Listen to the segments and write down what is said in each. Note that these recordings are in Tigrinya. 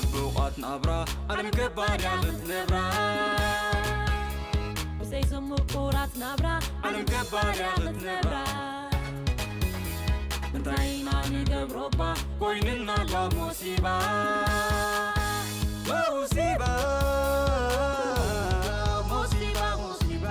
ጽቡቓት ናብራ ዓለም ገባር እያ ክትነብራ። ብዘይ ዝምቁራት ናብራ ዓለም ገባር እያ ክትነብራ። እንታይ ኢና ንገብሮ እባ ኮይንና ኣሎ ሙሲባ። ሙሲባ፣ ሙሲባ፣ ሙሲባ።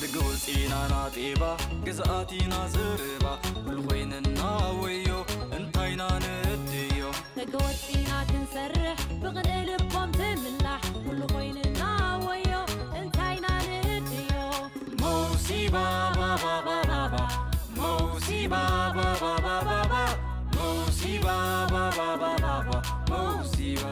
ደገ ወፂና ናጤባ ግዝኣት ኢና ዘረባ ኩሉ ኮይንና ወዮ እንታይና ንእድዮ። ደገ ወፂና ክንሰርሕ ብቕንኢ ልቦም ትምላሕ ኩሉ ኮይንና ወዮ እንታይና ንእድዮ። ሙሲባ ባባባባባ ሙሲባ ባባባባባ ሙሲባ ባባባባባ ሙሲባ።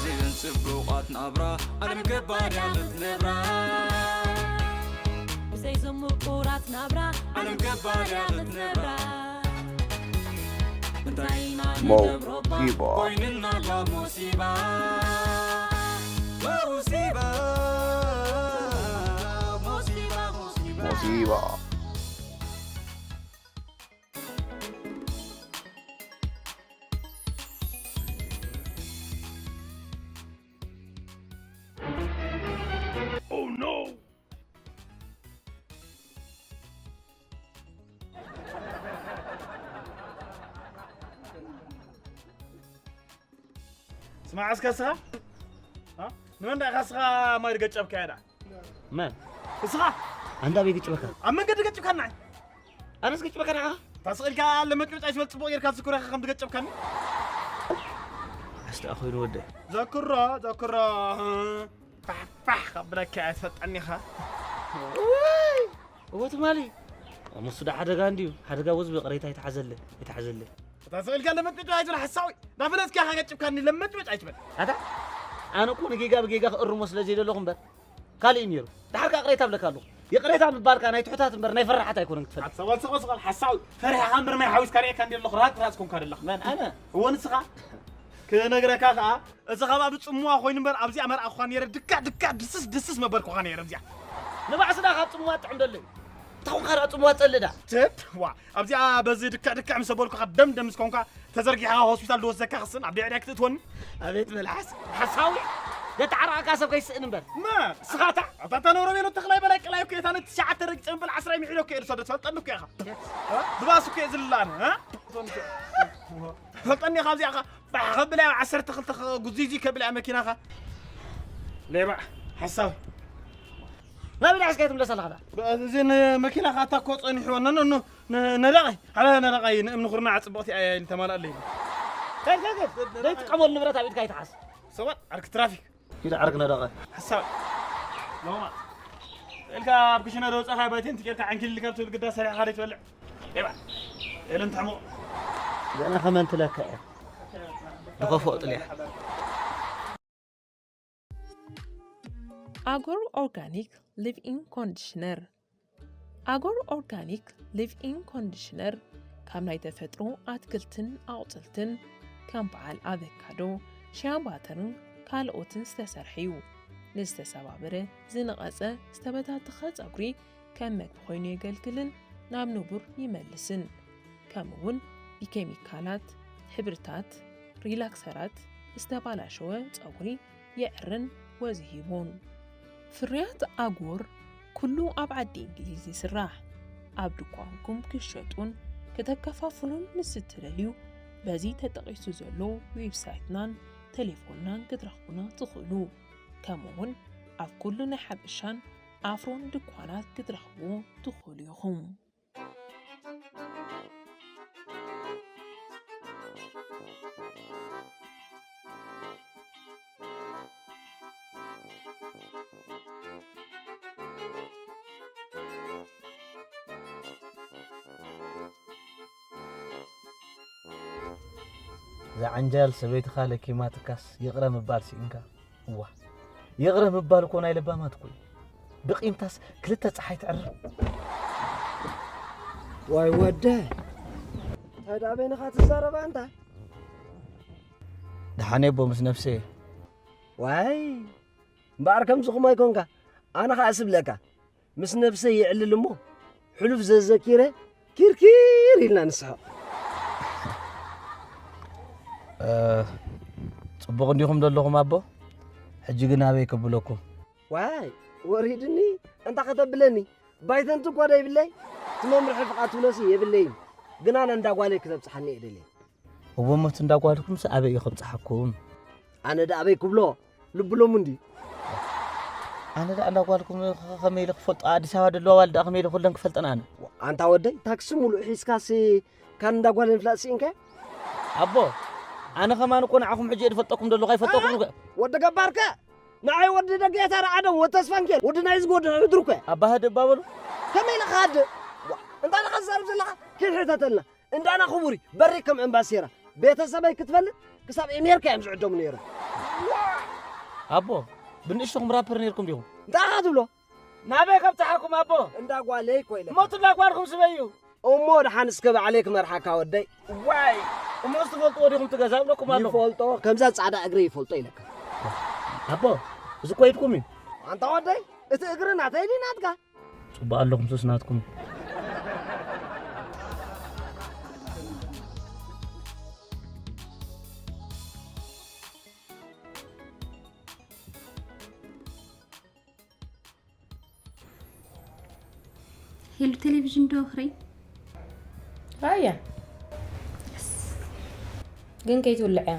ዝን ጽቡቓት ናብራ ዓለም ገባር እያ ክትነብራ። ብዘይ ዝምቁራት ናብራ ዓለም ገባር እያ ክትነብራ። እንታይ ኢና ንገብሮ እባ ኮይንና እባ ሙሲባ። ሙሲባ፣ ሙሲባ፣ ሙሲባ። ሙሲባ። Oh no! ስማዕ እስከ እስኻ፣ እ? ንመን ደኣ ኢኻ እስኻ ማይ ገጨብካያ ደኣ? መን? እስኻ። ኣንታ ኣበይ ገጭበካ? ኣብ መንገዲ ገጭብካና። ኣነስ ገጭበካ ደኣ? ታስቕ ኢልካ ለመጭመጭ ኣይትበል፣ ጽቡቕ ጌርካ ዝክረኻ ከም ዝገጨብካኒ። ኣስተ ኣኾይኑ ወደ። ዘክሮ፣ ዘክሮ። ፋሕ፣ ፋሕ ከብለካ እየ፣ ትፈልጠኒ ኢኻ። እወ ትማሊ። ምስ ዳ ሓደጋ እንድዩ። ሓደጋ ወዝቢ ይቕሬታ ይትሓዘለ፣ ይትሓዘለ። እታ ስቕ ኢልካ ለመጭመጭ ኣይትበል ሓሳዊ። እንዳፈለጥካ ኢኻ ገጭብካኒ፣ ለመጭመጭ ኣይትበል። ኣታ፣ ኣነ እኮ ንጌጋ ብጌጋ ክእርሞ ስለ ዘይደለኹ እምበር፣ ካልእ እዩ ነይሩ። ደሓር ከኣ ይቕሬታ እብለካ ኣለኹ። ይቕሬታ ምባልካ ናይ ትሑታት እምበር ናይ ፈራሓት ኣይኮነን ክትፈልጥ። ሓሳዊ፣ ስቕ፣ ስቕ፣ ሓሳዊ። ፈሪሕኻ እምበር ማይ ሓዊስካ ርእየካ እንዲ ኣለኹ፣ ራሃጽ፣ ራሃጽ ኮንካ ዘለኻ። መን፣ ኣነ? እወ፣ ንስኻ። ክነግረካ ከኣ፣ እዚ ከባቢ ጽምዋ ኮይኑ እምበር ኣብዚኣ መርኣኹኻ ነይረ፣ ድካ፣ ድካ፣ ድስስ፣ ድስስ መበልኩኻ ነይረ ኣብዚኣ። ንባዕስና ካብ ጽምዋ ጥዑም ደሎ እዩ። እንታይ ኮንካ ደኣ ጽምዋ ትጸልእ ደኣ? ትብ፣ ዋ፣ ኣብዚኣ በዚ ድክዕ ድክዕ ምስ ኣበልኩኻ ደም ደም ምስ ኮንካ ተዘርጊሕኻ ሆስፒታል ዝወስደካ ክስእን ኣብ ዲዕዲዕ ክትእትወኒ? ኣቤት መልሓስ፣ ሓሳዊ። ዘተዓረቐካ ሰብ ከይስእን እምበር። መ? ንስኻ እታ ኣታ፣ እታ ነውሮ ቤሎ ተኽላይ በላይ ቀላይ እኮ እየ፣ እታ ነቲ ትሽዓተ ረጊጸ ምበል ዓስራ ሚሒዶ እኮ እየ ዝሰዶ፣ ትፈልጠኒ እኮ ኢኻ። እ? ብባስ እኮ እየ ዝልላነ፣ እ? ትፈልጠኒ ኢኻ ኣብዚኣ ኸ ባሕ ከብላ ዓሰርተ ክልተ ኸ-፣ ጉዝይዙይ ከብላ መኪናኻ። ሌባ፣ ሓሳዊ። ናበይ ሒዝካዮ ትምለስ ኣለኻ ደኣ? ብ-፣ እዚ ንመኪናኻ እታ እኮ ጸኒሕዎ። ኖ፣ ኖ፣ ኖ፣ ን-፣ ነዳቒ፣ ሓላ ነዳቒ ንእምኒ ኩርናዕ ጽብቕቲ እያ ኢሉ ተማልኣለይ። ከይድ፣ ከይድ፣ ከይድ። ዘይትጥቀመሉ ንብረት ኣብ ኢድካ ኣይትሓዝ። ሰባት፣ ዓርኪ ትራፊክ። ኢድ ዓርኪ ነዳቒ። ሓሳዊ። ሎማ። ኢልካ ኣብ ክሽነ ዶ ወጻኻ ባይቴን ትጌርካ ዓንኪል ኢልካ ትብል ግዳ ሰሪሕኻ ደይ ትበልዕ። ሌባ። ኤለን ትሕሙቕ። ገና ከመን ትለካ እያ። ንኸፎ ጥልያ። ኣጎር ኦርጋኒክ ሊቭ ኢን ኮንዲሽነር። ኣጎር ኦርጋኒክ ሊቭ ኢን ኮንዲሽነር ካብ ናይ ተፈጥሮ ኣትክልትን ኣቑጽልትን ከም በዓል ኣቨካዶ፣ ሺያ ባተርን ካልኦትን ዝተሰርሐ እዩ። ንዝተሰባበረ፣ ዝነቐጸ፣ ዝተበታተኸ ጸጉሪ ከም መግቢ ኮይኑ የገልግልን ናብ ንቡር ይመልስን። ከምኡ እውን ብኬሚካላት፣ ሕብርታት፣ ሪላክሰራት ዝተባላሸወ ጸጉሪ የዕርን ወዝ ይህቡን። ፍርያት ኣጎር ኩሉ ኣብ ዓዲ እንግሊዝ ይስራሕ። ኣብ ድኳንኩም ክትሸጡን ከተከፋፍሉን ምስ እትደልዩ፣ በዚ ተጠቒሱ ዘሎ ዌብሳይትናን ቴሌፎንናን ክትረኽቡና ትኽእሉ። ከምኡውን ኣብ ኩሉ ናይ ሓበሻን ኣፍሮን ድኳናት ክትረኽብዎ ትኽእሉ ኢኹም። እዛ ዓንጃል ሰበይትኻ ለኪማትካስ ይቕረ ምባል ስኢንካ? እዋ፣ ይቕረ ምባል እኮ ናይ ለባማት እኮ እዩ። ብቂምታስ ክልተ ጸሓይ ትዕርብ። ዋይ ወደ። ኣይ፣ ዳ በይንኻ ትዛረብ ኣንታ? ደሓን እየ ኣቦ፣ ምስ ነፍሰይ እየ። ዋይ፣ እምበኣር ከምዝኹም ኣይኮንካ። ኣነ ኸኣ ስብለካ፣ ምስ ነፍሰይ የዕልል እሞ፣ ሕሉፍ ዘዘኪረ ኪርኪር ኢልና ንስሕቕ። እ፣ ጽቡቕ እንዲኹም ዘለኹም ኣቦ? ሕጂ ግን ኣበይ ከብለኩም? ዋይ፣ ወሪድኒ፣ እንታ ከተብለኒ? ባይተንት እኳ ዶ ይብለይ? እቲ መምርሒ ፍቓድ ትብሎሲ የብለይን። ግን ኣነ እንዳ ጓለይ ክተብጽሓኒ እየ ደልየ። እወ፣ ሞት እንዳ ጓልኩምስ ኣበይ እዩ ከብጽሓኩም? ኣነ ደኣ ኣበይ ክብሎ? ልብሎም እንዲ። ኣነ ደኣ እንዳ ጓልኩም ከ-፣ ከመይ ኢለ ክፈልጦ? ኣዲስ ኣበባ ደለዋ ኣዋልድ ደኣ ከመይ ኢለ ኩለን ክፈልጠን ኣነ? ኣንታ ወደይ፣ ታክሲ ሙሉእ ሒዝካሲ ካን እንዳ ጓለይ ምፍላጥ ስኢንካ? ኣቦ፣ ኣነ ከማን እኮ ንዓኹም ሕጂ እየ ዝፈልጠኩም ዘለኹ፣ ኣይፈልጠኩም እኮ። ወዲ ገባርከ? ንዓይ ወዲ ደገታ ረዓዶም፣ ወዲ ተስፋንኬል፣ ወዲ ናይዝጊ፣ ወዲ ሕድሩ እኮ። ኣባ ህድእ እባ በሉ። ከመይ ኢለ ክሃድእ? ዋ፣ እንታይ ኢኻ ትዛረብ ዘለኻ? ኪድ ሕተተልና። እንዳና ክቡር እዩ። በሪ ከም እምባሴራ። ቤተሰበይ ክትፈልጥ ክሳብ ኤሜርካ እዮም ዝዕደሙ ነይሮም። ኣቦ፣ ብንእሽቶኹም ራፐር ነይርኩም ዲኹም? እንታይ ኢኻ ትብሎ? ናበይ ከብጽሓኩም ኣቦ? እንዳ ጓለይ እኮ ኢለካ። እሞ ትላ ጓልኩም ስበዩ። እሞ ደሓን እስከ ባዕለይ ክመርሓካ ወደይ። ዋይ፣ እሞ ትፈልጥዎ ዲኹም ትገዛ እብለኩም ኣለኹ። ይፈልጦ፣ ከምዛ ጻዕዳ እግረይ ይፈልጦ ኢለካ። ኣቦ፣ እዚ እኮ ኢድኩም እዩ። ኣንታ ወደይ፣ እቲ እግሪ ናተይ ድዩ ናትካ? ጽቡቕ ኣለኹም፣ ሱስ ናትኩም። ሄሉ፣ ቴሌቪዥን ዶ ክርኢ? ኣያ። ግን ከይትውልዕ እያ።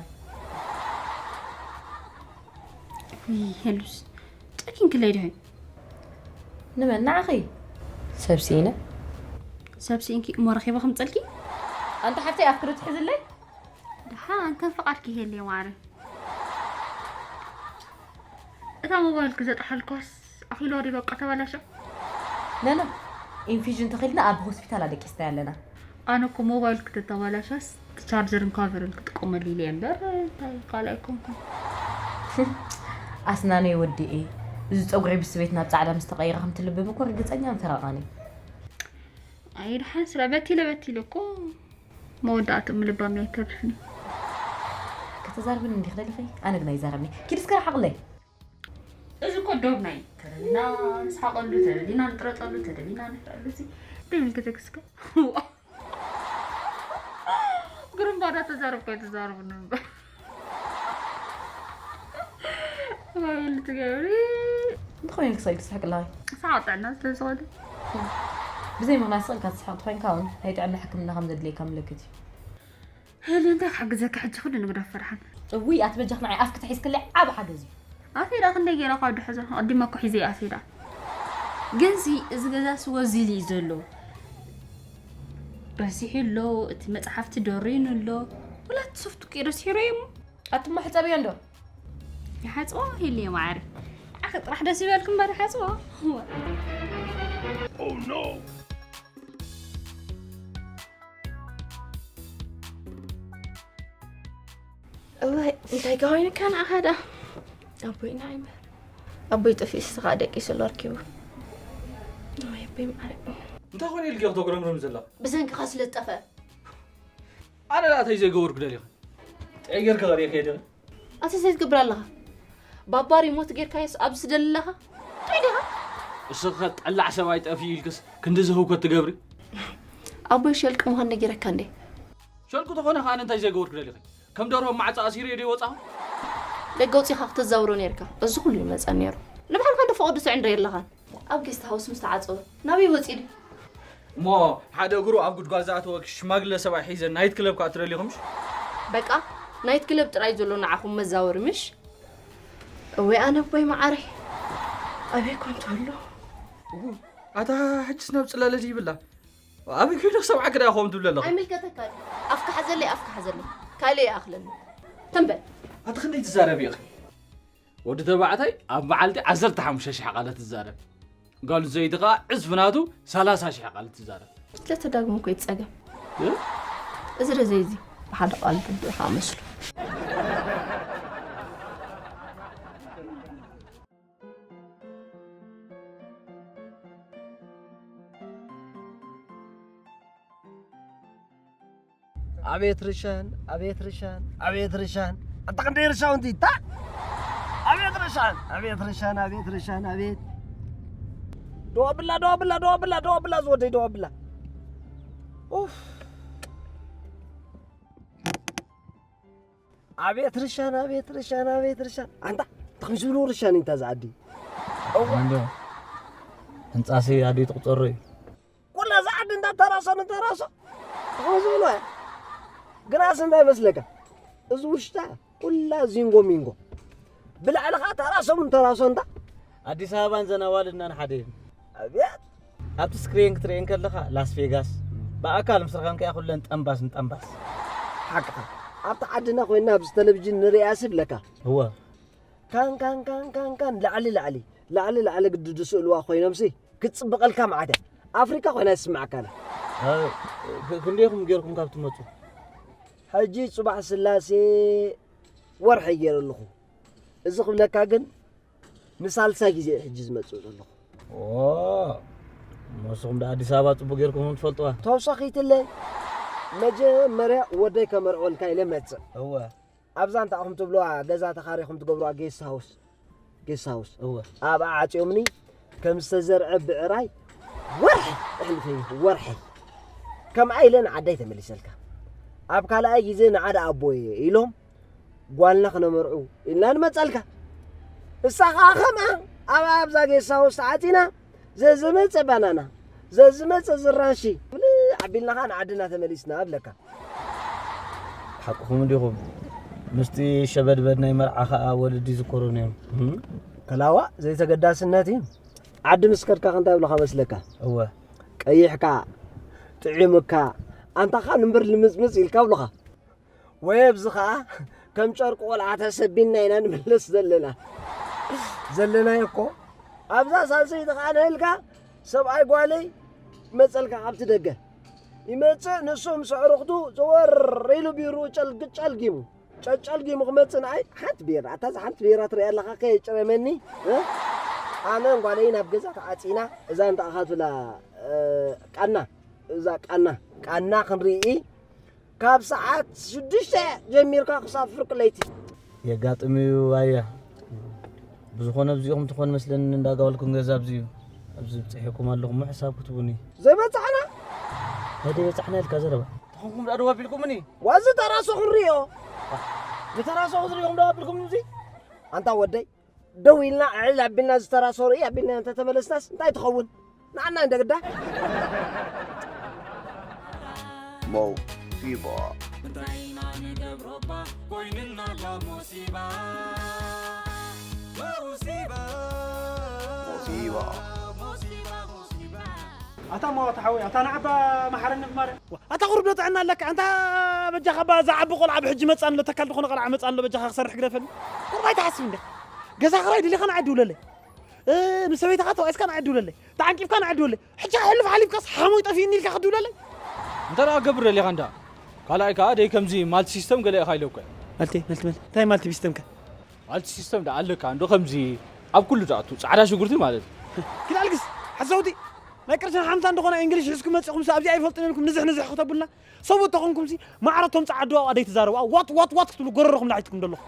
ውይ፣ ሄሉስ፣ ጨኪንክለይ ድሕን? ንመን? ንዓኺ? ሰብ ስኢነ? ሰብ ስኢንኪ እሞ ረኺበ ክምጸልኪ? ኣንታ ሓፍተይ፣ ኣፍክሪ ትሕዝለይ? ደሓን፣ ከም ፍቓድኪ ይሄልየ ማዕረ። እታ ሞባይልኪ ዘጥሓልኳስ ኣኺልዋ ድዩ በቃ ተበላሻ? ነነ፣ ኢንፊዥን ተኺልና ኣብ ሆስፒታል ኣደቂስና ኣለና። ኣነ እኮ ሞባይል ክትተበላሻስ ቻርጀርን ካቨርን ክጥቀመሉ ኢለ እምበር፣ እንታይ ካልእ ኣይኮንኩን። ኣስናነይ ወዲኤ፣ እዚ ጸጉረይ ብስቤት ናብ ጻዕዳ ምስ ተቐይረ ከም ትልብም እኮ ርግጸኛ ምፈረቓኒ። ኣይ፣ ደሓን ስለ በቲለ በቲለ እኮ መወዳእትኡ ምልባም ኣይተርፍን እዩ። ከተዛርብን እንዲኽ ደሊኺ? ኣነ ግን ኣይዛረብኒ። ኪድ እስከ ርሓቕለይ። እዚ እኮ ዶብ ናይ ተደሊና ንስሓቐሉ፣ ተደሊና ንጥረጠሉ፣ ተደሊና ንፍዕሉ። እዚ ደይምልከተክ እስከ። ግርምባዳ ተዛረብካ ኣይተዛረብን እምበር። ወይ ኢሉ ትገብሪ። እንተኾይኑ ክሳይ ትስሕቅ ኣለኻ? ሳቅ ጥዕና ስለ ዝኾነ። ብዘይ ምኽንያት ስቕ ኢልካ ትስሕቅ ተኾይንካ እውን ናይ ጥዕና ሕክምና ከም ዘድልየካ ምልክት እዩ። ሄሊ፣ እንታይ ክሕግዘካ ሕጂ? ኩሉ ንግዶ ፈርሓን። እውይ፣ ኣቲ በጃኽ ንዓይ ኣፍኪ ተሒዝክለይ ዓቢ ሓገዝ እዩ። ኣፌዳ ክንደይ ገይረ ካብ ድሕዞ? ኣቐዲመ እኮ ሒዘ ኣፌዳ። ግንሲ እዚ ገዛ ስወ ዚሊ እዩ ዘሎ። ረሲሑ ኣሎ፣ እቲ መጽሓፍቲ ደሪኑ ኣሎ። ወላ እቲ ሶፍት እኮ ረሲሑ እሞ። ኣትማ ሕጸብዮ እንዶ። ይሓጽቦ ሄሊ ማዕረ። ኣኸ ጥራሕ ደስ ይበልኩም እምበር ይሓጽቦ። Oh no! እዋይ፣ እንታይ ከ ኮይኑካ ንዓኻ ደኣ? ኣቦይ ንዓይ እምበር። ኣቦይ ጠፊኡ፣ ንስኻ ደቂሱ ኣሎ ኣርኪቡ። ኣይ ኣቦይ ማዕረ። እንታይ ኮነ ኢልኪ ክትጉረምረሚ ዘለኺ? ብሰንክኻ ስለ ዝጠፍአ። ኣነ ደኣ እንታይ ዘይገበርኩ ደሊኺ? ጥዑይ ጌርኪ ቀሪእኪ ዲኺ? ኣቲ እንታይ ትገብር ኣለኻ? ባባ ሪሞት ጌርካዮስ ኣብዚ ትደሊ ኣለኻ? እንታይ ዲኻ? እስኺ ጠላዕ ሰብኣይ ጠፊኡ ኢልክስ ክንድዚ ህውከት ትገብሪ? ኣቦይ ሸልቂ ምዃን ነጊረካ እንዴ? ሸልቂ ተኾነ ከኣ እንታይ ዘይገበርኩ ደሊኺ? ከም ደርሆ ማዕጾ ኣሲረ ድየ ወጻኹ? ደገ ኣውጺኻ ክትዛውሮ ኔርካ። እዚ ኩሉ ይመጸ ኔሩ። ንባዕልኻ እንዶ ፈቐዱ ትዕንድር የለኻን። ኣብ ጌስት ሃውስ ምስ ተዓጸወ ናበይ ወጺኡ ድዩ? እሞ ሓደ እግሩ ኣብ ጉድጓድ ዝኣተወ ሽማግለ ሰብኣይ ሒዘ ናይት ክለብ ከኣ ትደልዩ ምሽ? በቃ ናይት ክለብ ጥራይ ዘሎ ንዓኹም መዛወሪ ምሽ? እወ ኣነ ኣቦይ መዓረይ ኣበይ ኮን ትህሉ? እው፣ ኣታ ሕጅስ ናብ ጽላለሊ ይብላ። ኣበይ ኮይነ ክሰምዓኪ ደኣ ከምኡ ትብሊ ኣለኹ? ኣይምልከተካን እዩ። ኣፍካ ሓዘለይ፣ ኣፍካ ሓዘለይ። ካልእ ይኣኽለኒ። ትም በል። ኣቲ ክንደይ ትዛረቢ ኢኺ? ወዲ ተባዕታይ ኣብ መዓልቲ ዓሰርተ ሓሙሽተ ሽሕ ቃላት ትዛረብ። ጓል ኣንስተይቲ ከኣ ዕጽፊ ናቱ ሰላሳ ሽሕ ቃል ትዛረብ። ስለተዳግሞ እኮ እዩ ጸገም። እ? እዚ ረዘይ እዚ ብሓደ ቃል ርዱእ ከኣ መስሉ። ኣቤት ርሻን፣ ኣቤት ርሻን፣ ኣቤት ርሻን። ኣታ ክንደይ ርሻውንቲ እታ? ኣቤት ርሻን፣ ኣቤት ርሻን፣ ኣቤት ርሻን፣ ኣቤት። ደዋብላ፣ ደዋብላ፣ ደዋብላ፣ ደዋብላ፣ ዝወደይ ደዋብላ። ኡፍ። ኣቤት ርሻን፣ ኣቤት ርሻን፣ ኣቤት ርሻን። ኣንታ፣ እንታይ ዝብሉ ርሻን እንታ ዝዓዲ? እዋ። እንዶ፣ ህንጻሲ ኣዲ ትቁጸሮ እዩ። ኩላ ዝዓዲ እንዳ ተራሶ ንተራሶ። እንታይ ዝብሉ እያ? ግናስ እንታይ መስለካ? እዚ ውሽጣ ኩላ ዚንጎ ሚንጎ። ብላዕሊ ኸዓ ተራሶ ምን ተራሶ እንታ? ኣዲስ ኣበባን ዘን ኣዋልድናን ሓደ እዩ። ኣብየት! ኣብቲ ስክሪን ክትርእየን ከለኻ ላስ ቬጋስ፣ ብኣካል ምስ ረኸንካያ ኩለን ጠምባስ ንጠምባስ። ሓቅኻ። ኣብቲ ዓድና ኮይንና ኣብዚ ቴሌቪዥን ንርእያ ስብለካ። እወ። ካን፣ ካን፣ ካን፣ ካን፣ ካን፣ ላዕሊ፣ ላዕሊ፣ ላዕሊ፣ ላዕሊ ግዲ ዝስእልዋ ኮይኖምሲ ክትጽብቐልካ መዓት እያ። ኣፍሪካ ኮይና ይስምዓካ ኣላ። እ፣ ክ-፣ ክንደይኹም ጌርኩም ካብ ትመጹ? ሕጂ ጽባሕ ስላሴ ወርሒ ገይረ ኣለኹ። እዚ ክብለካ ግን ንሳልሳይ ግዜ ሕጂ ዝመጽእ ዘለኹ። ኦ፣ ንስኹም ዶ ኣዲስ ኣበባ ጽቡቅ ጌርኩም ትፈልጥዋ? ተወሳኺትለይ መጀመርያ ወደይ ከመርዖልካ ኢለ መጽእ። እወ። ኣብዛ እንታይ ኢኹም ትብልዋ ገዛ ተኻሪኹም ትገብርዋ ጌስት ሃውስ? ጌስት ሃውስ። እወ። ኣብኣ ዓጽዮምኒ ከም ዝተዘርዐ ብዕራይ ወርሒ እሕሊ ፈይሁ፣ ወርሒ። ከምኣ ኢለ ንዓደይ ተመሊሰልካ። ኣብ ካልኣይ ግዜ ንዓደ ኣቦየ ኢሎም ጓልና ክነመርዑ ኢልና ንመጸልካ። እሳ ኸዓ ከምኣ ኣብ ኣብዛ ጌስት ሃውስ ተዓጺና ዘዝመጸ ባናና፣ ዘዝመጸ ዝራንሺ ብልዕ ኣቢልና ኸዓ ንዓድና ተመሊስና እብለካ። ሓቅኹም እንዲኹም። ምስቲ ሸበድበድ ናይ መርዓ ኸዓ ወለዲ ይዝከሩ ነይሮም። እም? ከላዋ ዘይተገዳስነት እዩ። ዓዲ ምስ ከድካ ከ እንታይ ይብሉኻ መስለካ? እወ። ቀይሕካ፣ ጥዒሙካ፣ ኣንታ ኸዓ ንንበር ልምጽምጽ ኢልካ ይብሉኻ። ወይ ኣብዚ ኸዓ ከም ጨርቂ ቆልዓ ተሰቢና ኢና ንምለስ ዘለና። ዘለናዮ እኮ ኣብዛ ሳልሰይቲ ኸዓ ንህልካ ሰብኣይ ጓለይ መጸልካ ካብቲ ደገ። ይመጽእ ንሱ ምስ ኣዕሩኽቱ ዘወር ኢሉ ቢሩ ጨልግ-፣ ጨልጊሙ። ጨጨልጊሙ ክመጽእ ንኣይ ሓንቲ ቢራ፣ ኣታ እዛ ሓንቲ ቢራ ትሪኣ ኣለኻ ከየጭረመኒ፣ እ? ኣነን ጓለይ ናብ ገዛ ተዓጺና፣ እዛ እንታይ ኢኻ ትብላ፣ እ፣ ቃና፣ እዛ ቃና፣ ቃና ክንርኢ ካብ ሰዓት ሽዱሽተ ጀሚርካ ክሳብ ፍርቂ ለይቲ። የጋጥም እዩ ኣያ። ብዝኾነ ኣብዚኹም ትኾን መስለኒ እንዳጋበልኩም ገዛ ኣብዚ እዩ። ኣብዚ ብጽሒኩም ኣለኹም እሞ ሕሳብ ክትቡኒ። ዘይበጻሕና? ናይ ዘይበጻሕና ኢልካ ዘረባ። ተኾንኩም ደኣ ደው ኣቢልኩምኒ? ዋዚ ተራሶ ክንሪኦ። ንተራሶ ክትሪኦም ደው ኣቢልኩም እዚ? ኣንታ ወደይ፣ ደው ኢልና ዕል ኣቢልና ዝተራሶ ርኢ ኣቢልና እንተተመለስናስ እንታይ ትኸውን? ንዓና እንደ ግዳ። ሞሲባ። እንታይ ኢና ንገብሮ እባ ኮይንና ኣሎ ሞሲባ። ሞሲባ። ሞሲባ። ሞሲባ፣ ሞሲባ። ኣታ ማዋት ሓወይ፣ ኣታ ንዓባ መሓረኒ ብማርያም። ኣታ ቁሩብ ዶ ጥዕና ኣለካ? ኣንታ በጃኻ እባ እዛ ዓቢ ቆልዓ ብሕጂ መጻ ኣሎ፣ ተካል ዝኾነ ቆልዓ መጻ ኣሎ፣ በጃኻ ክሰርሕ ግደፈኒ። ቁሩብ ኣይትሓስብ እንደ። ገዛ ክራይ ደሊኻ ንዓይ ድውለለይ። እ፣ ምስ ሰበይትኻ ተባኢስካ ንዓይ ድውለለይ። ተዓንቂፍካ ንዓይ ድውለለይ። ሕጂ ሕሉፍ ሓሊፍካስ ሓሞይ ጠፊእኒ ኢልካ ክትድውለለይ? እንተ ደኣ ገብር ደሊኻ እንዳ። ካልኣይ ከኣ ደይ ከምዚ ማልቲ ሲስተም ገለ ኢኻ ኢለኩ። ማልቲ፣ ማልቲ፣ ማልቲ። እንታይ ማልቲ ሲስተም ከ? ማልቲ ሲስተም ደኣ ኣለካ እንዶ ከምዚ ኣብ ኩሉ ትኣቱ ጻዕዳ ሽጉርቲ ማለት እዩ። ኪድ ኣልግስ፣ ሓሳውቲ። ናይ ቅርሽን ሓምሳ እንደኾነ እንግሊሽ ሒዝኩም መጺኹም፣ ኣብዚ ኣይፈልጥን ኢልኩም ንዝሕ ንዝሕ ክተብሉና። ሰብኡት ተኾንኩምሲ፣ ማዕረ እቶም ጸዓዱ ኣብኣ ደይትዛረቡ፣ ዋጥ፣ ዋጥ፣ ዋጥ ክትብሉ ጎረርኹም ላሒትኩም ደለኹም።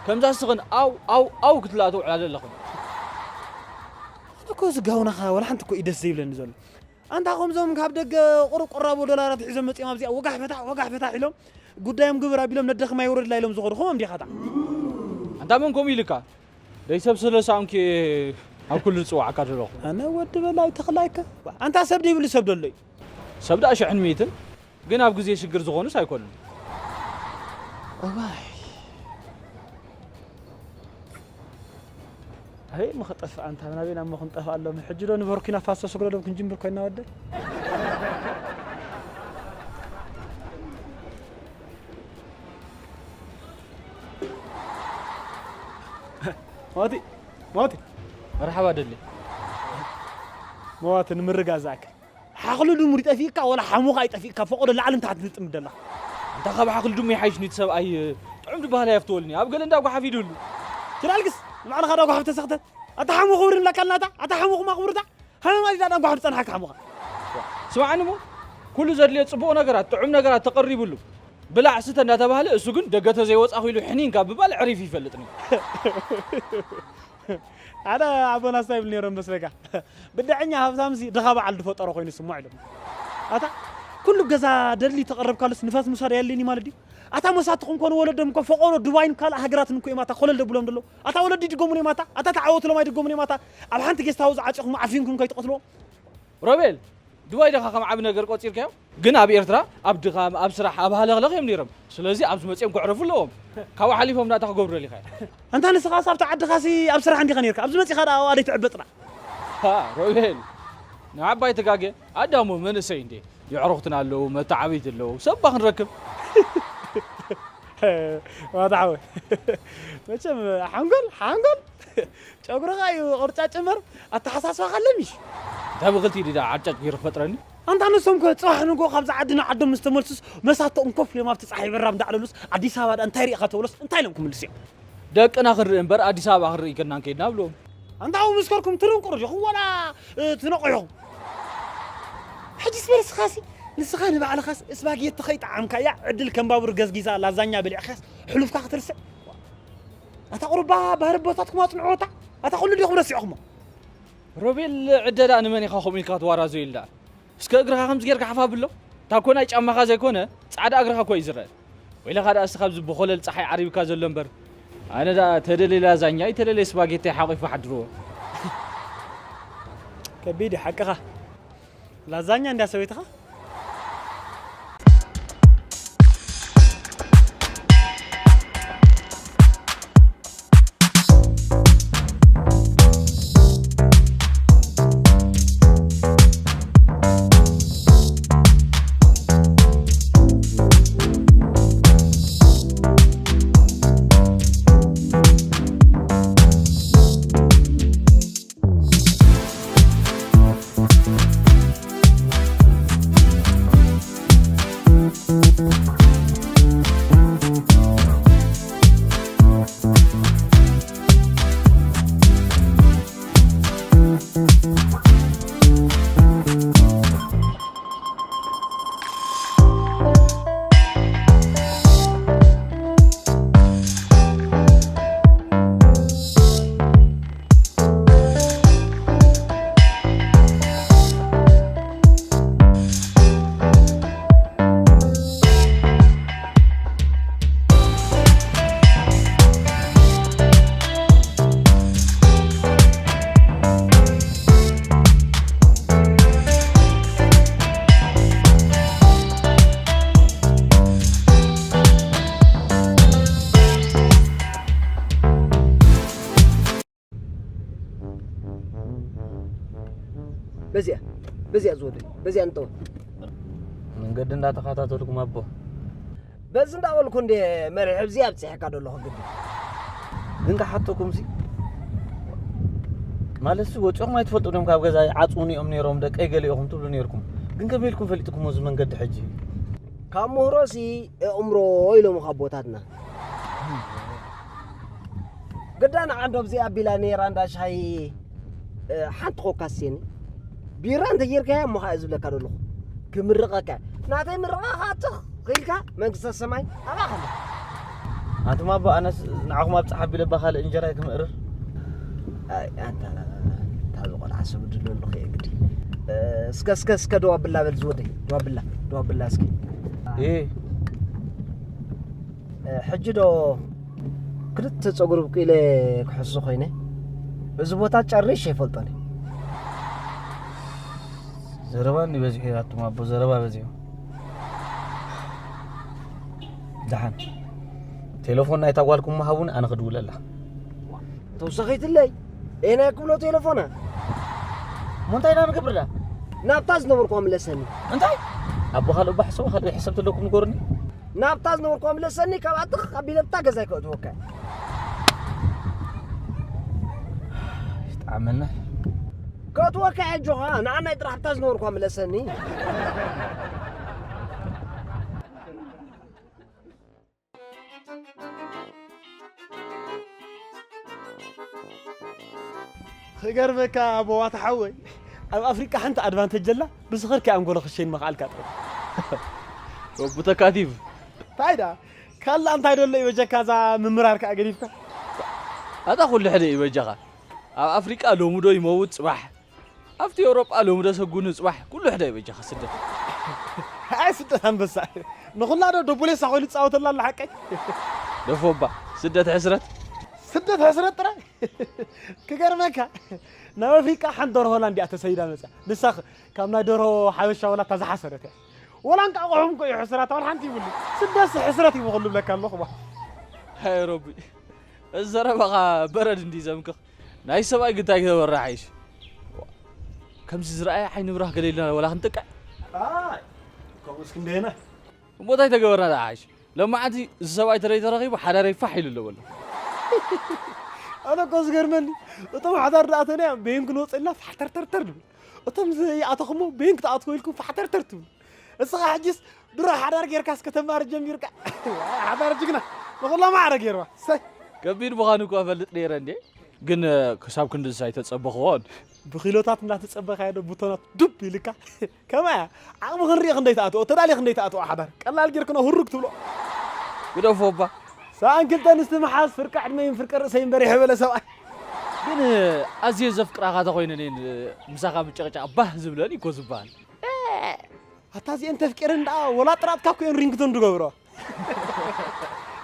ከምዛ ስኽን ኣው፣ ኣው፣ ኣው ክትብላ ትውዕላ ዘለኹም። እኮ እዚ ጋውናኻ ዋላ ሓንቲ እኮ እዩ ደስ ዘይብለኒ ዘሎ። ኣንታ ከምዞም ካብ ደገ ቁሩብ ቁራቦ ዶላራት ሒዞም መጺኦም ኣብዚኣ ወጋሕ ፈታሕ፣ ወጋሕ ፈታሕ ኢሎም፣ ጉዳዮም ግብር ኣቢሎም ነደኽማ ይውረድላ ኢሎም ዝኾዱ፣ ከምኦም ዲኻ እታ? ኣንታ መን ከምኡ ኢልካ? ደይ ሰብ ስለ ሳምኪ ኣብ ኩሉ ዝጽዋዓካ ዘለኹ። ኣነ ወዲ በላይ ተኽላይከ? ኣንታ ሰብ ደይብሉ ሰብ ደሎ እዩ። ሰብ ደኣ ሽሕን ሚእትን፣ ግን ኣብ ግዜ ሽግር ዝኾኑስ ኣይኮኑን። እዋይ። ኣይ፣ ምኸጠፍእ ኣንታ ናበይ ናሞ ክንጠፍእ ኣሎም። ሕጂ ዶ ንበርኩና ፋሶ ስግረዶም ክንጅምር ኮይና ወደይ? ሞቲ፣ ሞቲ። መርሓባ ደሊ። ሞቲ ንምርጋእ ዝኣክል። ሓኽሊ ድሙር ይጠፊእካ ወላ ሓሙኻ ይጠፊእካ፣ ፈቖዶ ላዕልን ታሕትን ትጥምት ደላ። እንታ ካብ ሓኽሊ ድሙ ይሓይሽ ኒቲ ሰብኣይ ጥዑም ድበሃል ኣየፍትወልኒ። ኣብ ገለ እንዳ ጓሓፍ ይድሉ። ትላልግስ ንባዕልኻ ዳ ጓሓፍ ተሰኽተት። ኣታ ሓሙ ክብሪ ንብለካ ኣለና ኣታ፣ ኣታ ሓሙ ክማ ክብርታ። ሃመማ ዲዳ ዳ ጓሓፍ ዝጸንሓካ ሓሙኻ። ስማዕኒ እሞ፣ ኩሉ ዘድልዮ ጽቡቕ ነገራት፣ ጥዑም ነገራት ተቐሪብሉ፣ ብላዕ ስተ እንዳተባህለ፣ እሱ ግን ደገ ተዘይወጻኹ ኢሉ ሕኒን ካብ ምባል ዕሪፍ ይፈልጥን እዩ። ሓደ ኣቦና እንታይ ይብል ነይሮም መስለካ? ብድዐኛ ሃብታምሲ ድኻ በዓል ዝፈጠሮ ኮይኑ ይስምዖ ኢሎም። ኣታ ኩሉ ገዛ ደድሊ ተቐረብካሉስ ንፋስ ምውሳድ ኣየድልይን እዩ ማለት ድዩ? ኣታ መሳትኹም ኮነ ወለዶም እኮ ፈቆዶ ዱባይን ካልእ ሃገራትን እኮ እዮም ኣታ ኮለል ደብሎም ደሎ። ኣታ ወለዲ ድገሙን እዮም ኣታ፣ ኣታ ተዓወትሎም ኣይድገሙን እዮም ኣታ። ኣብ ሓንቲ ጌስት ሃውስ ዓጺኹም ዓፊንኩም ከይትቐትልዎም። ሮቤል፣ ዱባይ ደኻ ከም ዓቢ ነገር ቆጺርካዮ? ግን ኣብ ኤርትራ ኣብ ድኻም፣ ኣብ ስራሕ፣ ኣብ ሃለኽለኽ እዮም ነይሮም። ስለዚ ኣብዚ መጺኦም ከዕረፉ ኣለዎም። ካብኡ ሓሊፎም ዳኣ እንታይ ክገብሩ ደሊኻ? ኣንታ ንስኻስ ኣብቲ ዓድኻሲ ኣብ ስራሕ እንዲኻ ነይርካ። ኣብዚ መጺኻ ደኣ ኣብኣ ደይ ትዕበጥና? ሃ፣ ሮቤል፣ ንዓባይ ተጋገ። ኣዳሞ መንእሰይ እንዴ? የዕሩኽትና ኣለዉ፣ መተዓብይቲ ኣለዉ። ሰብ ባ ክንረክብ? ዋታ ሓወይ። መቸም ሓንጎል፣ ሓንጎል። ጨጉርኻ እዩ ቁርጫጭ እምበር ኣተሓሳስባኻ ኣለሚሽ። እንታይ ብኽልቲ ኢዲ ደኣ ዓርጫጭ ገይሩ ክፈጥረኒ? ኣንታ ንሶም ከ ጽባሕ ንግሆ ካብዛ ዓዲ ንዓዶም ምስ ተመልሱስ መሳቶኦም ኮፍ ኢሎም ኣብቲ ጸሓይ በራብ እንዳዕለሉስ ኣዲስ ኣበባ ደኣ እንታይ ርኢኻ ተብሎስ እንታይ ኢሎም ክምልሱ እዮም? ደቅና ክንርኢ እምበር ኣዲስ ኣበባ ክንርኢ ከና እንከይድና ብልዎም። ኣንታ ኣብኡ ምስ ከድኩም ትርንቁር ዲኹም ወላ፣ እ፣ ትነቑ ኢኹም? ሕጂስ በል ንስኻሲ፣ ንስኻ ንባዕልኻስ ስፓጌቲ ከይጠዓምካያ ዕድል ከም ባቡር ገዝጊዛ ላዛኛ በሊዕካስ ሕሉፍካ ክትርስዕ? ኣታ ቁሩባ ባህሪ ቦታትኩም ኣጽንዕዎ ኣታ። ኣታ ኩሉ ዲኹም ረሲዕኹሞ? ሮቤል ዕደዳ ንመን ኢኻ ከምኡ ኢልካ ትዋራዞ ኢልዳ? እስከ እግርኻ ከምዚ ጌርካ ሓፍ ኣብሎ። እታ እኮ ናይ ጫማኻ ዘይኮነ ጻዕዳ እግርኻ እኮ እዩ ዝረአ። ወይለኻ ደኣ እስኻ ኣብዚ ብኾለል ጸሓይ ዓሪብካ ዘሎ እምበር። ኣነ ደኣ ተደልየ ላዛኛ ኣይተደልየ ስፓጌቲ ሓቒፉ ሓድርዎ። ከቢድ እዩ ሓቅኻ። ላዛኛ እንዳ ሰበይትኻ? በዚኣ፣ በዚኣ ዝወደይ፣ በዚኣ እንጠወ። መንገዲ እንዳተኸታተልኩም ኣቦ። በዚ እንዳበልኩ እንደ መርሐ ኣብዚኣ ኣብጺሐካ ደለኹ ግዲ። ግን ክሓተኩም ሲ፣ ማለትሲ ወጺኦም ኣይትፈልጡ ዲኹም ካብ ገዛ ይዓጽውኒ እዮም ነይሮም ደቀይ ገለ ኢኹም ትብሉ ነይርኩም። ግን ከመይ ኢልኩም ፈሊጥኩሞ እዚ መንገዲ ሕጂ? ካብ ምህሮሲ ኣእምሮ ኢሎምኻ ኣቦታትና። ግዳ ንዓንዶ ኣብዚኣ ኣቢላ ነይራ እንዳ ሻሂ፣ እ፣ ሓንቲ ኮካ ስየኒ። ቢራ እንተ ጌርካያ እሞ ኸዓ ዝብለካ ዘለኹ። ክምርቐካ። ናተይ ምርቓ ኸዓ ትኽ ኢልካ መንግስተ ሰማይ ኣባኻ ኣላ። ኣንቱም ኣቦ ኣነስ ንዓኹም ኣብጽሕ ኣቢለ እባ ካልእ እንጀራ ክምእርር። ኣይ፣ ኣንታ፣ እታ ዝቖልዓ ሰብ ድለሉ ኸየ ግዲ። እ፣ እስከ፣ እስከ፣ እስከ ደው ኣብላ በል ዝወደይ። ደው ኣብላ፣ ደው ኣብላ እስኪ። እ። እ፣ ሕጂ ዶ ክልተ ጸጉሪ ብቂለ ክሕሱ ኮይነ፣ እዚ ቦታ ጨሪሽ ኣይፈልጦን እየ። ዘረባ እንዲ በዚሑ ኣቱም ኣቦ፣ ዘረባ በዚሑ። ደሓን። ቴሌፎን ናይታ ጓልኩም ምሃቡን ኣነ ክድውለላ። ተውሳኺትለይ፣ ኤና ክብሎ ቴሌፎና። እሞ እንታይ ኢና ንገብርላ? ናብታ ዝነበርኳ ምለሰኒ። እንታይ? ኣቦ ካልእ እባ ሕሰቡ፣ ካልእ ሕሰብ ተለኩም ንገሩኒ። ናብታ ዝነበርኳ ምለሰኒ፣ ካብኣ ትኽ ኣቢለ ብታ ገዛይ ከእትወካ። ይጥዓመና። ከእትወካ ኣጆኻ፣ ንዓናይ ጥራሕ ብታ ዝነበርኳ ምለሰኒ። ክገርመካ ኣቦዋት ሓወይ፣ ኣብ ኣፍሪቃ ሓንቲ ኣድቫንተጅ ዘላ ብዝኸርኪ ኣንጎሎ ክሸይን መኽኣልካ ጥራይ። ወቡ ተካቲፍ። እንታይ ዳ? ካላ እንታይ ደሎ ይበጀካ እዛ ምምራር ከኣ ገዲፍካ? ኣታ ኩሉ ሕደ ይበጀኻ። ኣብ ኣፍሪቃ ሎሚ ዶ ይመውት ጽባሕ፣ ኣብቲ ኤውሮጳ ሎሚ ዶ ሰጉኑ ጽባሕ፣ ኩሉ ሕደ ይበጀኻ ስደት። ኣይ ስደት ኣንበሳ። ንኹላ ዶ ዶቦሌሳ ኮይኑ ዝጻወተላ ኣሎ ሓቀይ? ደፎባ፣ ስደት ሕስረት። ስደት ሕስረት ጥራይ? ክገርመካ፣ ናብ ኣፍሪቃ ሓንቲ ደርሆ ሆላንድ እያ ተሰይዳ መጽያ። ንሳ ኽ-፣ ካብ ናይ ደርሆ ሓበሻ ወላ እታ ዝሓሰረት እያ። ወላ እንቃቑሖም እኮ እዩ ሕስራታ፣ ወላ ሓንቲ ይብሉ። ስደትሲ ሕስረት እዩ ብኹሉ ብለካ ኣለኹ፣ ባ። ሃይ ሮቢ፣ እዚ ዘረባኻ በረድ እንዲ ዘምክኽ። ናይ ሰብኣይ ግታይ ክተበርዕ ሓይሽ። ከምዚ ዝረኣየ ዓይኒ ብራኽ ገለ ኢልና ወላ ክንጥቅዕ። ኣይ፣ ከምኡስ ክንደየና? እሞ እንታይ ተገበርና ደኣ ሓይሽ? ለማዓንቲ እዚ ሰብኣይ ተደይ ተረኺቡ ሓዳረይ ፋሕ ኢሉ ኣሎ በሎ። ኣነ እኮ ዝገርመኒ፣ እቶም ሓዳር ደኣ ተንያ በየን ክንወፅእ ኢልና ፋሕተርተርተር ንብል። እቶም ዘይኣተኹሞ በየን ክትኣትዎ ኢልኩም ፋሕተርተር ትብሉ። እስኻ ሕጂስ ድሮ ሓዳር ጌርካስ ከተማሪ ጀሚርካ። ሓዳር ጅግና፣ ንኹላ ማዕረ ጌርዋ። ሰይ። ከቢድ ምዃኑ እኮ እፈልጥ ነይረ እንዴ። ግን ክሳብ ክንድዚ ኣይተጸበኽዎን። ብኪሎታት እንዳተጸበኻዮ ዶ ቡቶናት ዱብ ኢልካ? ከማያ፣ ዓቕሚ ክንርኢ ክንደይ ትኣትዎ፣ ተዳሊ ክንደይ ትኣትዎ ሓዳር። ቀላል ጌርክኖ ሁሩግ ትብሎ። ግደፎ እባ። ሰኣን ክልተ ኣንስቲ ምሓዝ ፍርቂ ዕድመይን ፍርቂ ርእሰይን በሪሐ በለ ሰብኣይ። ግን ኣዝየ ዘፍቅራኻ ተኾይነን እየን ምሳኻ ምጭቕጫቕ ባህ ዝብለኒ እኮ ዝበሃል። ኣታ እዚአን ተፍቂረን ደኣ ወላ ጥራጥካ እኮ እየን ሪንግቶን ዝገብሮ።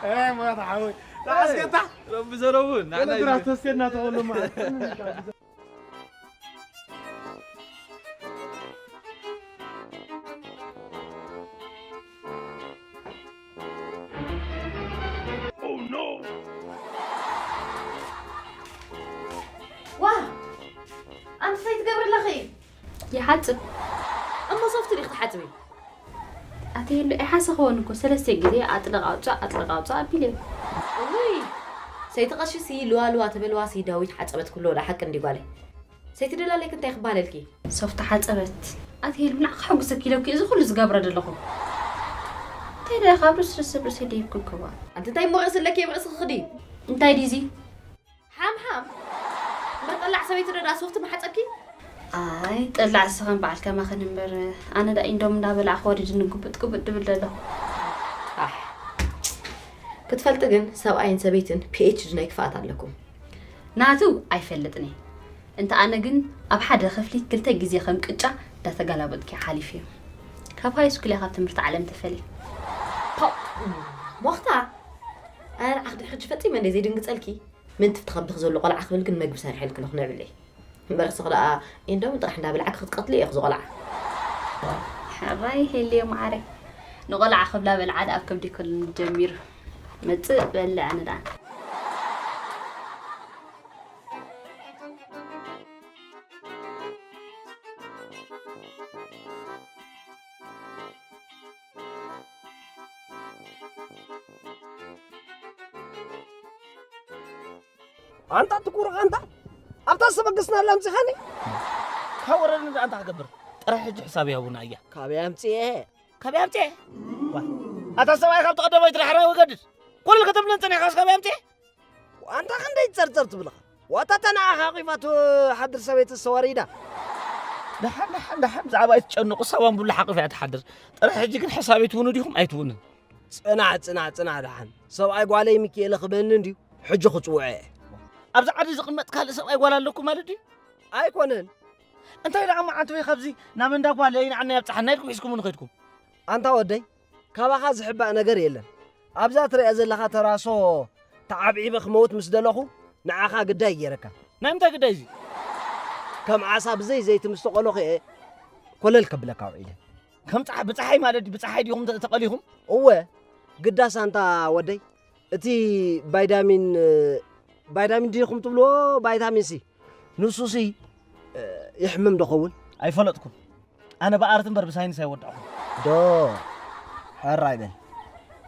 ኤ፣ ሞት ሓወይ። ተዓስከታ። ረቢ ዘረቡ፣ ንዓና ገለ ግራት እዩ። ተስቴና ተኸሉ ማለት። ዋ! ኣንቲ እንታይ ትገብሪ ኣለኺ? ይሓጽብ። እሞ ሶፍት ዲኺ ትሓጽቢ? ኣቲ ሄሉ ኣይሓሰኽዎን እኮ፣ ሰለስተ ግዜ ኣጥልቕ ኣውጻእ፣ ኣጥልቕ ኣውጻእ ኣቢለዮ። እውይ! ሰይቲ ቀሺሲ ልዋ ልዋ ተበልዋሲ ዳዊት ሓጸበት ኩሎ፣ ወላ ሓቂ እንዲ ጓለይ። ሰይቲ ደላለይክ እንታይ ክበሃለልኪ? ሶፍት ሓጸበት። ኣቲ ሄሉ ንዓኺ ከሐጉሰኪ ኢለኪ እዚ ኩሉ ዝገብረ ዘለኹ። እንታይ ደኣ ካብ ርእሲ ርእሲ ርእሲ ደይብኩ ክባ። ኣንቲ እንታይ እሞ ርእሲ ኣለኪ እብ ርእስኺ ክዲ? እንታይ ድዩ እዚ? ሓምሓም። እምበር ጠላዕ ሰበይቲ ዶ ደኣ ሶፍቲ ምሓጸብኪ? ኣይ፣ ጠላዕ ስኽን በዓል ከማኽን እምበር፣ ኣነ ደኣ ኢንዶም እንዳበላዕኹ ወሪድኒ ጉብጥ ጉብጥ ድብል ደለኹ። ኣሕ። ክትፈልጢ ግን ሰብኣይን ሰበይትን ፒ ኤች ዲ ናይ ክፍኣት ኣለኩም። ናቱ ኣይፈልጥን እየ። እንተ ኣነ ግን ኣብ ሓደ ክፍሊ ክልተ ግዜ ከም ቅጫ እንዳተጋላበጥኪ ሓሊፍዮ። ካብ ሃይ ስኩል እያ ካብ ትምህርቲ ዓለም ተፈልየ። ፖ፣ ሞኽታ። ኣነ ንዓኺ ድሕሪ ሕጂ ፈጺመ እንደ ዘይድንግጸልኪ። ምንቲ ተኸብኺ ዘሎ ቆልዓ ክብል ግን መግቢ ሰሪሐልኪ ኣለኹ ንዕብለይ። እምበርሲ ደኣ ኢንዶሚ ጥራሕ እንዳበላዕኪ ክትቀትሊ ኢኺ ዝቆልዓ። ሕራይ ሄልዮ መዓረይ። ንቆልዓ ክብላ በልዓ ደኣ ኣብ ከብዲ ክል ጀሚሩ። መጽእ በልዕ ኣነ ደኣ። ኣንታ ትኩር ኣንታ ኣብታ ሰበግስና ኣላ ኣምጺኻኒ። ካብ ወረድኒ ደኣ እንታይ ክገብር? ጥራሕ ሕጂ ሕሳብ ያቡና እያ። ካበይ ኣምጽኤ? ካበይ ኣምጽኤ? ዋ፣ ኣታ ሰብኣይ ካብ ተቐደማይ ትዳሕራይ ወገድድ። ኩሉ ከተብለን ጸኒሕካስ ካበይ ኣምጽኤ? ኣንታ ክንደይ ጸርጸር ትብልኻ? ዋታ እታ ንዓኻ ኣቒፋ ትሓድር ሰበይቲ ተዋሪዳ። ደሓን፣ ደሓን፣ ደሓን ብዛዕባ ኣይትጨንቑ፣ ሳባን ቡላ ሓቂፋ እያ ትሓድር። ጥራሕ ሕጂ ግን ሕሳብ ኣይትውኑ ዲኹም ኣይትውንን? ጽናሕ፣ ጽናሕ፣ ጽናሕ ደሓን። ሰብኣይ ጓለይ ሚኪኤለ ክበኒ እንድዩ፣ ሕጂ ክጽውዖ እየ። ኣብዚ ዓዲ ዝቕመጥ ካልእ ሰብኣይ ጓል ኣለኩም ማለት ድዩ? ኣይኮነን። እንታይ ደኣ መዓንቲ ወይ ካብዚ ናብ እንዳ ጓለይ ንዓና የብጽሓና ኢልኩም ሒዝኩምኒ ከድኩም? ኣንታ ወደይ፣ ካባኻ ዝሕባእ ነገር የለን። ኣብዛ ትሪኣ ዘለኻ ተራሶ ተዓብዒበ ክመውት ምስ ደለኹ፣ ንዓኻ ግዳይ ገይረካ። ናይ ምንታይ ግዳይ እዚ? ከም ዓሳ ብዘይ ዘይቲ ምስ ተቖለኹ እየ ኮለል ከብለካ ውዒለ። ከም ጸሓ-፣ ብጸሓይ ማለት ድዩ? ብጸሓይ ዲኹም ተ-፣ ተቐሊኹም? እወ፣ ግዳስ ኣንታ ወደይ፣ እቲ ቫይታሚን፣ ቫይታሚን ዲ ኢኹም ትብልዎ፣ ቫይታሚን ሲ፣ ንሱሲ፣ እ፣ ይሕምም ዶ ኸውን? ኣይፈለጥኩን። ኣነ ብኣርት እምበር ብሳይንስ ኣይወዳእኹን። ዶ፣ ሕራይ በል።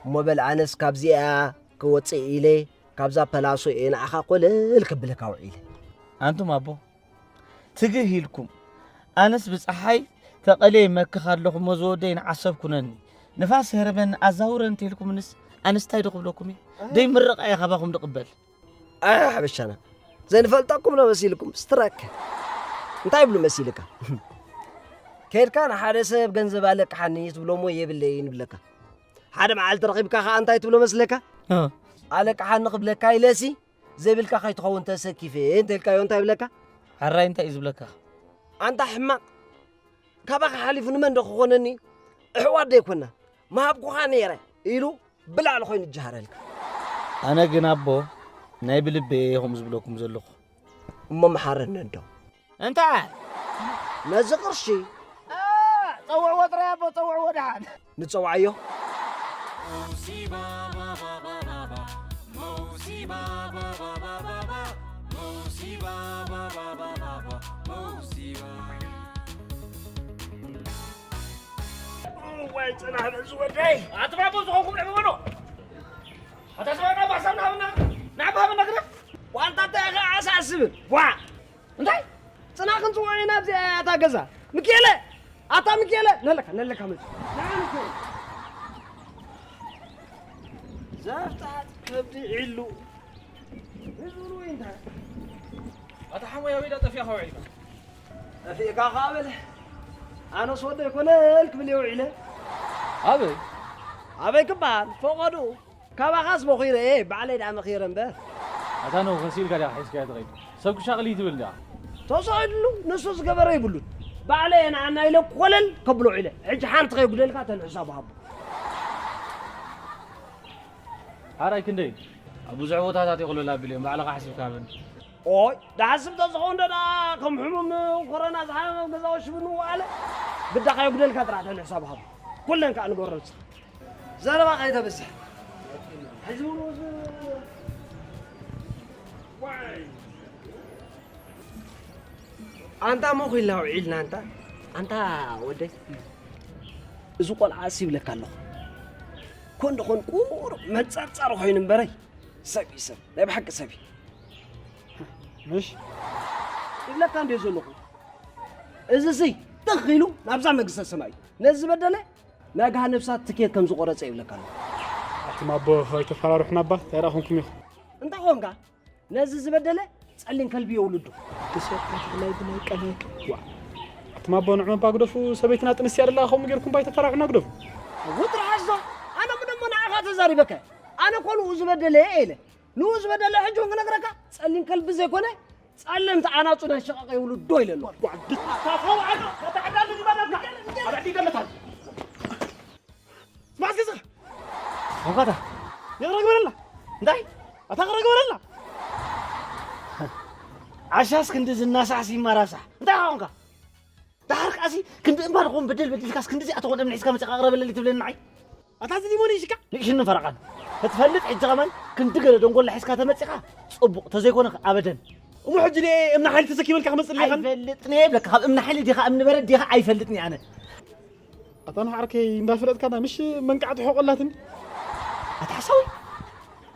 እሞ በል ኣነስ ካብዚኣ ክወጽእ ኢለ፣ ካብዛ ፐላሶ እየ ንዓኻ ኮለል ክብለካ ውዒለ። ኣንቱም ኣቦ፣ ትግህ ኢልኩም። ኣነስ ብጸሓይ ተቐልየ ይመክኽ ኣለኹ እሞ ዝወደይ ንዓሰብ ኩነኒ። ንፋስ ህርበኒ ኣዛውረኒ እንተኢልኩምንስ ኣነስ እንታይ ዶ ክብለኩም እየ? ኣይ። ደይ ምርቓ እየ ካባኹም ድቕበል። ኣይ ሓበሻና። ዘይንፈልጠኩም ዶ መሲልኩም? ስትራክ። እንታይ ይብሉ መሲልካ? ከድካ ንሓደ ሰብ ገንዘብ ኣለቅሓኒ ትብሎ እሞ የብለይን ይብለካ። ሓደ መዓልቲ ረኺብካ ከኣ እንታይ ትብሎ መስለካ? ኣለቅሓኒ ክብለካ ኢለሲ ዘይብልካ ከይትኸውን ተሰኪፈ እንተ ኢልካዮ እንታይ ይብለካ? ሕራይ እንታይ እዩ ዝብለካ? ኣንታ ሕማቕ፣ ካባኻ ሓሊፉ ንመን ዶ ክኾነኒ? ኣሕዋት ዶ ኣይኮና? ምሃብኩኻ ነይረ ኢሉ ብላዕሊ ኮይኑ ይጀሃረልካ። ኣነ ግን ኣቦ ናይ ብልቤ እየ ከምኡ ዝብለኩም ዘለኹ። እሞ መሓረኒ እንዶ። እንታይ? ነዚ ቅርሺ ጸውዕዎ ጥራይ ኣቦ፣ ጸውዕዎ ደሓን። ንጸውዓዮ። ዋይ ጽናሕ ነዚ ወደይ። ኣትባቦ ዝኾንኩም ንዕበሎ። ኣታ ሰብኣና ባሳና ሃብና፣ ናባ ሃብና ግዳ። ዋንታ እንታይ ኢኻ ኣሳስብን? ዋ! እንታይ? ጽና ክንጽውዖ ኢና ኣብዚ ኣታ ገዛ። ሚኪኤለ! ኣታ ሚኪኤለ! ነለካ፣ ነለካ መጽ። ንዓ ሚኪኤለ። ዘፍታት ከብዲ ዒሉ። ህዝቡ እንታይ? ኣታ ሓሞይ ኣበይ ዳ ጠፊእኻ ውዒልካ? ጠፊእካ ኸኣ በለ። ኣነስ ወደይ ኮነል ክብል እየ ውዒለ። ኣበይ? ኣበይ ክበሃል? ፈቐድኡ። ካባኻስ መኺረ እየ፣ ባዕለይ ደኣ መኺረ እምበር። ኣታ ነው ከሲልካ ዲኻ ሒዝካዮ ትኸይድ? ሰብ ክሻቕል እዩ ትብል ዲኻ? ተሰቒልሉ፣ ንሱ ዝገበረ ይብሉን። ባዕለይ እየ ንዓና ኢለ ኮለል ከብሎ ኢለ። ሕጂ ሓንቲ ከይጉደልካ ተን ሕሳብ ሃቦ። ሓራይ ክንደይ? ኣብ ብዙሕ ቦታታት ይቕልል ኣቢሉ እዮም፣ ባዕልኻ ሓሲብካ ሃበኒ። ኦይ፣ ድሓስብ ተዝኸውን ዶ ደኣ ከም ሕሙም ኮሮና ዝሓመመ ኣብ ገዛ ወሽቡ ንወዓለ? ግዳኻ የጉደልካ ጥራሕ ተን ሕሳብ ሃቦ። ኩለን ከኣ ንገሮ ንስኻ። ዘረባ ከይተብዝሕ። ሕጂ እውን ወስ-፣ ዋይ። ኣንታ መኹልና ውዒልና ኣንታ። ኣንታ ወደይ፣ እዚ ቆልዓ እሲ ይብለካ ኣለኹ። ኮን ደኾን ቁሩብ መንጸርጸር ኮይኑ እምበረይ፣ ሰብ እዩ ሰብ፣ ናይ ብሓቂ ሰብ እዩ። ምሽ? ይብለካ እንድየ ዘለኹ። እዚ ሲ ትኽ ኢሉ ናብዛ መንግስተ ሰማይ እዩ። ነዚ ዝበደለ ናይ ገሃነብ እሳት ትኬት ከም ዝቆረጸ ይብለካ ኣሎ። ኣቱም ኣቦ ኣይተፈራርሑና እባ፣ እንታይ ደኣ ኮንኩም ኢኹም? እንታይ ኮንካ? ነዚ ዝበደለ ጸሊም ከልቢ የውልዶ። ብሰብ ተኽላይ ብናይ ቀናይ። ዋ። ኣቱም ኣቦ ንዕመ እባ ግደፉ፣ ሰበይትና ጥንስቲ እያ ደላ፣ ከምኡ ጌርኩም እባ ኣይተፈራርሑና ግደፉ። ውጥር ሓዞ፣ ኣነ እሞ ደሞ ንዓኻ ተዛሪበካ። ኣነ እኮ ንኡ ዝበደለ እየ ኢለ። ንኡ ዝበደለ ሕጂ እውን ክነግረካ፣ ጸሊም ከልቢ ዘይኮነ፣ ጸለምቲ ኣናጹ ናይ ሸቓቕ የውልዶ ኢለ ኣለኹ። ጓዕዲ ታፋው ዓዶ፣ ከተዕዳሉ ዝበለካ። ኣብ ዕዲ ደለታል። ስማዕስ ግዝእ። ኾንካታ። ይቕረ ግበረላ። እንታይ? ኣታ ይቕረ ግበረላ። ዓሻስ ክንዲ ዝናሳሕስ ይማራሳሕ። እንታይ ኾንካ? ደሓር ከኣሲ ክንዲ እምባ ንኾን በደል በዲልካስ ክንዲ እዚኣ ትኾን እምኒ ሒዝካ መጺኻ ቅረበለሊ ትብለኒ ንዓይ? ኣታ እዚ ዲሞን ይሽካ? ንእሽኒ ፈረቓን። ክትፈልጥ ሕጂ ከማን ክንዲ ገለ ደንጎላ ሒዝካ ተመጺኻ ጽቡቕ፣ ተዘይኮነ ኣበደን። እሞ ሕጂ እምኒ ሓይሊ ተሰኪመልካ ክመጽእ ኣለኻ? ኣይፈልጥን እየ ይብለካ። ካብ እምኒ ሓይሊ ዲኻ እምኒ በረድ ዲኻ ኣይፈልጥን እየ ኣነ። ኣታ ንዓርከይ እንዳፈለጥካና ምሽ መንቃዕቲ ሕቆላትን? ኣታ ሓሳዊ።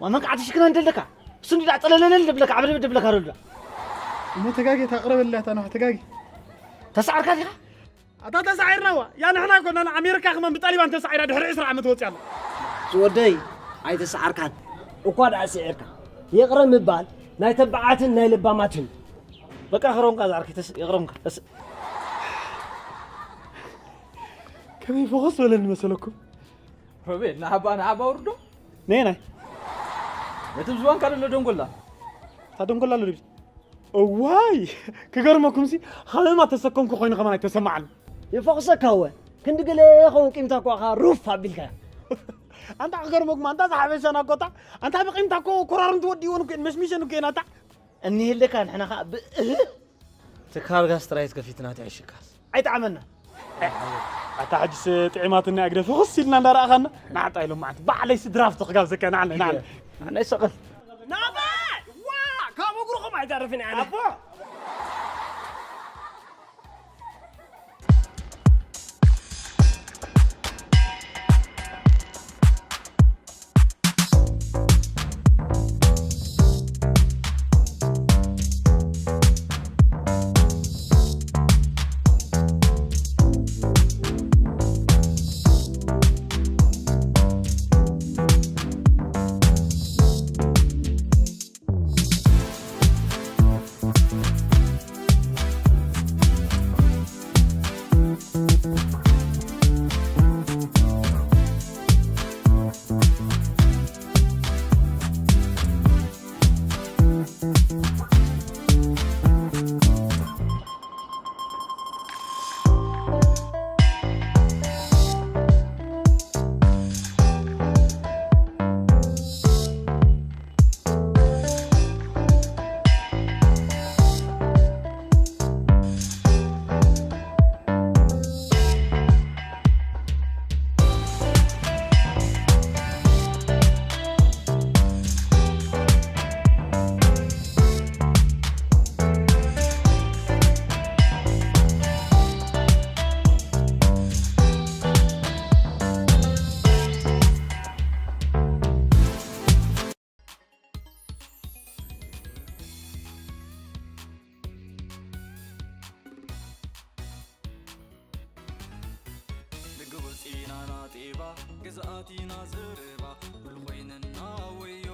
ዋ መንቃዕቲ ሽክና እንደለካ። እሱ እንዲ ዳዕ ጠለለለል ደብለካ፣ ዓበደበድ ደብለካ ዶ ዳ? እሞ ተጋጊ ታቕረበላ ኣታ ንዓ ተጋጊ። ተሳዕርካ ዲኻ? ኣታ ተሳዒርናዋ። ያ ንሕና ኮና ንኣሜሪካ ከማን ብጣሊባን ተሳዒራ ድሕሪ ዕስራ ዓመት ወጽያ ኣላ። ዝወደይ ኣይተሳዓርካን። እኳ ደኣ ስዒርካ። ይቕረ ምባል ናይ ተባዓትን ናይ ለባማትን። በቃ ክረምካ ዝዓርከይ ተስ-፣ ይቕረምካ። ተስ-፣ ከመይ ፈኾስ በለኒ መሰለኩም? ሮቤል፣ ንዓባ፣ ንዓባ ውርዶ። ነየናይ? ነቲ ብዝባንካ ዘሎ ደንጎላ። እታ ደንጎላ ኣሎ ድብል? እዋይ! ክገርመኩምሲ፣ ሃመማ ተሰከምኩ ኮይኑ ከማን ኣይተሰማዓኒ። ይፈኹሰካ እወ። ክንዲ ገለ ይኸውን ቂምታ እኮ ኣኻ ሩፍ ኣቢልካያ። ኣንታ ክገርመኩም፣ ኣንታ ዝሓበሻና እኮ እታ፣ ኣንታ ብቂምታ እኮ ኮራርንቲ ወዲእወን እኮ እየን፣ መሽሚሸን እኮ እየን ኣታ። እኒህለካ ንሕና ኸኣ ብእህ ትካል ጋስትራይት ከፊትና ትዕሽካስ። ኣይጠዓመና። ኣታ ሕጅስ ጥዒማትና እግደ ፍኹስ ኢልና እንዳረኣኻና፣ ንዓጣ ኢሎም መዓት ባዕለይሲ ድራፍት ክጋብዘካ ንዓለ፣ ንዓለ። ኣነ ይሰቐል። ናባይ! ዋ! ካብ እግርኹም ኣይተርፍን እየ ኣነ። ኣቦ! ኣቲና ዘረባ ኩሉ ኮይንና ወዮ፣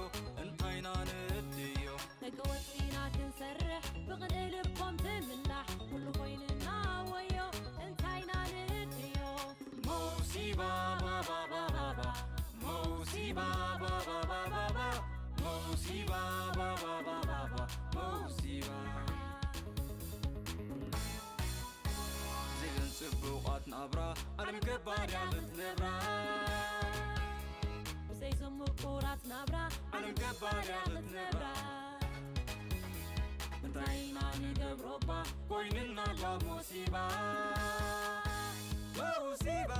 እንታይና ንእድዮ። ተገወፂና ክንሰርሕ ብቕንኢ ልቦም ትምላሕ፣ ኩሉ ኮይንና ወዮ፣ እንታይና ንእድዮ። መውሲባ ባባባባባ፣ መውሲባ ባባባባባ፣ መውሲባ ባባባባባ፣ መውሲባ። ዘይን ጽቡቓት ናብራ ዓለም ገባርያ ክትነብራ፣ ብዘይዞም ምቁራት ናብራ ዓለም ገባርያ ክትነብራ። እንታይ ኢና ንገብሮባ ኮይንና ኣሎ ሙሲባ፣ ሙሲባ።